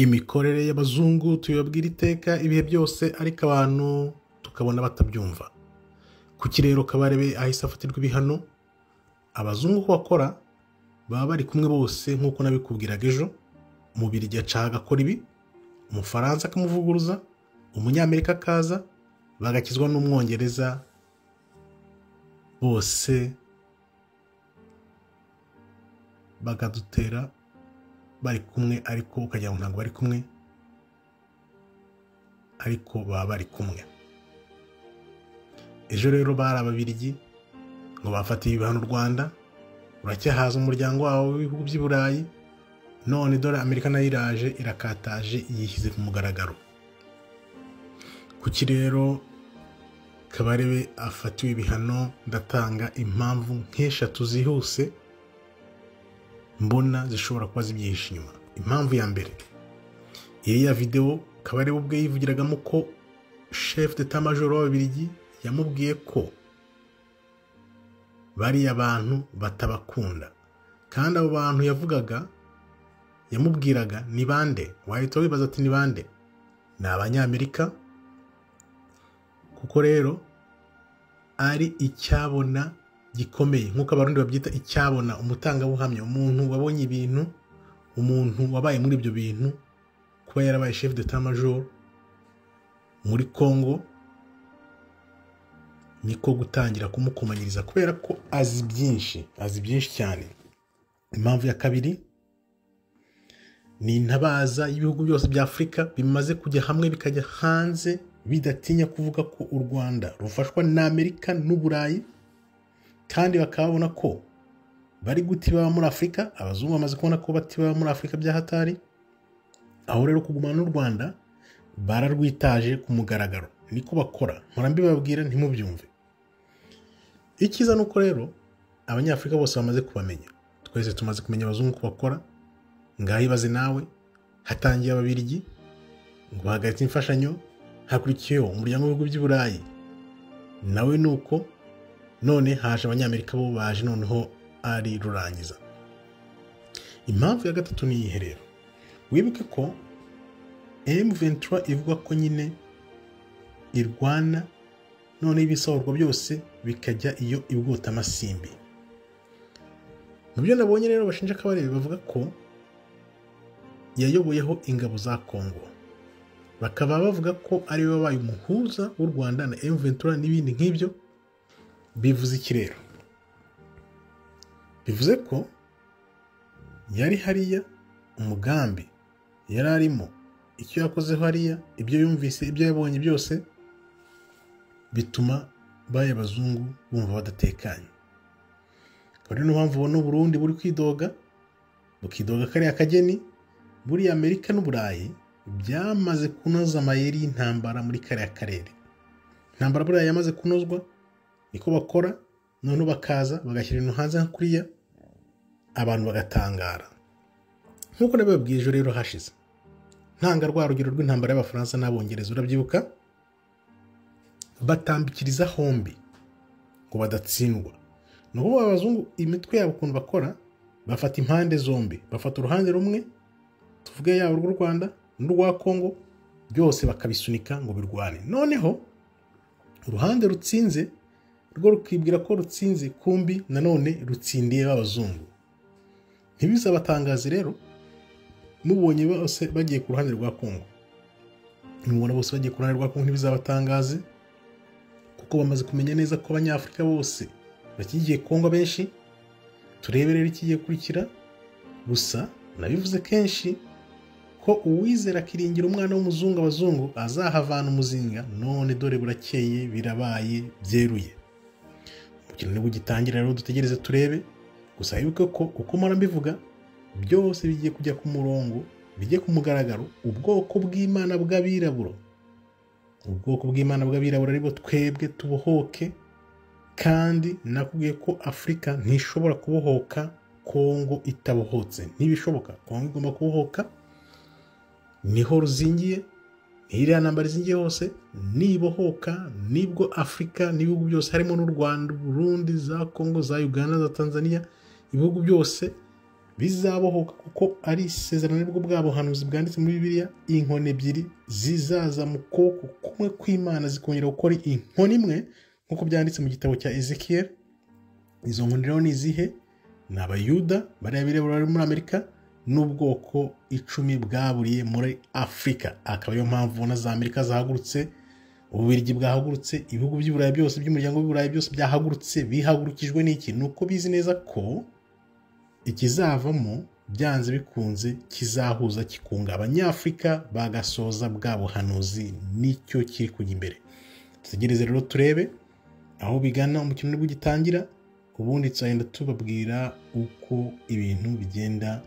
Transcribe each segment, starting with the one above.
Imikorere y'abazungu tubibabwira iteka ibihe byose, ariko abantu tukabona batabyumva. Kuki rero Kabarebe ahise afatirwa ibihano? Abazungu uko bakora baba bari kumwe bose, nk'uko nabikubwiraga ejo. Umubirigi aca agakora ibi, Umufaransa akamuvuguruza, Umunyamerika akaza, bagakizwa n'Umwongereza, bose bakadutera bari kumwe, ariko ukagira ngo ntabwo bari kumwe, ariko baba bari kumwe. Ejo rero bari Ababirigi ngo bafatiye ibihano u Rwanda, uracyahaza umuryango wabo w'ibihugu by'i Burayi, none dore Amerika nayo iraje irakataje yishyize ku mugaragaro. Kuki rero Kabarebe afatiwe ibihano? Ndatanga impamvu nk'eshatu zihuse mbona zishobora kuba zibyihishe inyuma. Impamvu ya mbere, iriya videwo Kabarebe ubwe yivugiragamo ko chef d'état major w'Ababirigi yamubwiye ko bariya bantu batabakunda, kandi abo bantu yavugaga yamubwiraga ni bande? Wahita wibaza ati ni bande? Ni Abanyamerika, kuko rero ari icyabona gikomeye, nk'uko Abarundi babyita icyabona, umutangabuhamya, umuntu wabonye ibintu, umuntu wabaye muri ibyo bintu, kuba yarabaye chef d'état major muri Congo, niko gutangira kumukomanyiriza kubera ko azi byinshi, azi byinshi cyane. Impamvu ya kabiri ni intabaza y'ibihugu byose bya Afurika bimaze kujya hamwe bikajya hanze bidatinya kuvuga ko u Rwanda rufashwa n'Amerika n'Uburayi, kandi bakaba babona ko bari guti baba muri Afurika. Abazungu bamaze kubona ko batibaba muri Afurika bya hatari, aho rero kugumana n'u Rwanda bararwitaje ku mugaragaro, niko bakora, mpora mbibabwira ntimubyumve. Icyiza ni uko rero Abanyafurika bose bamaze kubamenya, twese tumaze kumenya abazungu ko bakora. Ngaho ibaze nawe, hatangiye Ababirigi ngo bahagaritse imfashanyo, hakurikiyeho umuryango w'ibihugu by'i Burayi nawe nuko, none haje Abanyamerika bo baje noneho ari rurangiza. Impamvu ya gatatu ni iyihe rero? Wibuke ko M23 ivuga ko nyine irwana, none ibisohorwa byose bikajya iyo ibwota amasimbi. Mu byo nabonye rero bashinja Kabarebe, bavuga ko yayoboyeho ingabo za Congo, bakaba bavuga ko ari we wabaye umuhuza w'u Rwanda na M23 n'ibindi nk'ibyo. Bivuze iki rero? Bivuze ko yari hariya, umugambi yari arimo, icyo yakozeho hariya, ibyo yumvise, ibyo yabonye byose bituma baya abazungu bumva badatekanye. Akaba ari niyo mpamvu ubona Uburundi buri kwidoga, bukidoga kariya kageni. Buriya Amerika n'Uburayi byamaze kunoza amayeri y'intambara muri kariya karere. Intambara buriya yamaze kunozwa, niko bakora, noneho bakaza bagashyira ibintu hanze nka kuriya, abantu bagatangara. Nk'uko nabibabwiye ejo rero hashize, ntanga rwa rugero rw'intambara y'Abafaransa n'Abongereza, urabyibuka? Batambikiriza hombi ngo badatsindwa. Ni ukuvuga abazungu imitwe yabo ukuntu bakora, bafata impande zombi, bafata uruhande rumwe, tuvuge yaba urw'u Rwanda n'urwa Congo, byose bakabisunika ngo birwane. Noneho uruhande rutsinze rwo rukibwira ko rutsinze, kumbi nanone rutsindiye b'abazungu. Ntibizabatangaze rero mubonye bose bagiye ku ruhande rwa Congo. Nimubona bose bagiye ku ruhande rwa Congo ntibizabatangaze, kuko bamaze kumenya neza ko Abanyafurika bose bashyigikiye Congo benshi. Turebe rero ikigiye gukurikira. Gusa nabivuze kenshi ko uwizera akiringira umwana w'umuzungu, abazungu azahavana umuzinga. None dore burakeye, birabaye byeruye. Umukino nibwo ugitangira rero, dutegereze turebe. Gusa wibuke ko uko mpora mbivuga, byose bigiye kujya ku murongo, bijye ku mugaragaro. Ubwoko bw'Imana bw'abirabura, ubwoko bw'Imana bw'abirabura aribo twebwe, tubohoke. Kandi nakubwiye ko Afurika ntishobora kubohoka Kongo itabohotse, ntibishoboka. Kongo igomba kubohoka, niho ruzingiye, iriya ntambara izingiye hose. Nibohoka nibwo Afurika n'ibihugu byose harimo n'u Rwanda, Burundi, za Kongo, za Uganda, za Tanzania, ibihugu byose bizabohoka, kuko ari isezerano nibwo bwa buhanuzi bwanditse muri Bibiliya. Inkoni ebyiri zizaza mu kuboko kumwe kw'Imana zikongera gukora inkoni imwe, nk'uko byanditse mu gitabo cya Ezekiel. Izo nkoni rero ni izihe? Ni Abayuda bariya birabura bari muri Amerika n'ubwoko 10 bwaburiye muri Afurika. Akaba ariyo mpamvu ubona za Amerika zahagurutse, Ububiligi bwahagurutse, ibihugu by'Iburayi byose by'umuryango w'Iburayi byose byahagurutse. Bihagurukijwe n'iki? Ni uko bizi neza ko ikizavamo byanze bikunze kizahuza kikunga Abanyafurika bagasoza bwa buhanuzi, nicyo kiri kujya imbere. Tutegereze rero turebe aho bigana, umukino nibwo ugitangira, ubundi tuzagenda tubabwira uko ibintu bigenda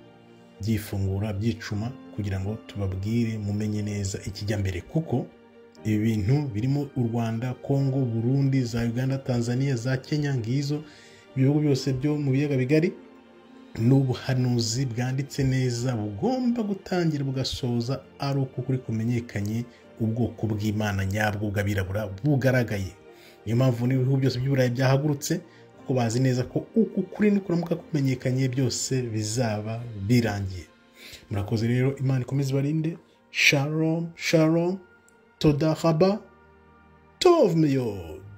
byifungura byicuma, kugira ngo tubabwire mumenye neza ikijya mbere, kuko ibi bintu birimo u Rwanda, Kongo, Burundi, za Uganda, Tanzania, za Kenya, ngizo ibihugu byose byo mu biyaga bigari, ni ubuhanuzi bwanditse neza bugomba gutangira bugasoza ari uko kuri kumenyekanye, ubwoko bw'Imana nyabwo bw'abirabura bugaragaye. Niyo mpamvu n'ibihugu byose by'Uburayi byahagurutse, kuko bazi neza ko uku kuri nikuramuka kumenyekanye byose bizaba birangiye. Murakoze rero, Imana ikomeze ibarinde. Shalom, shalom, toda raba, tov meyod.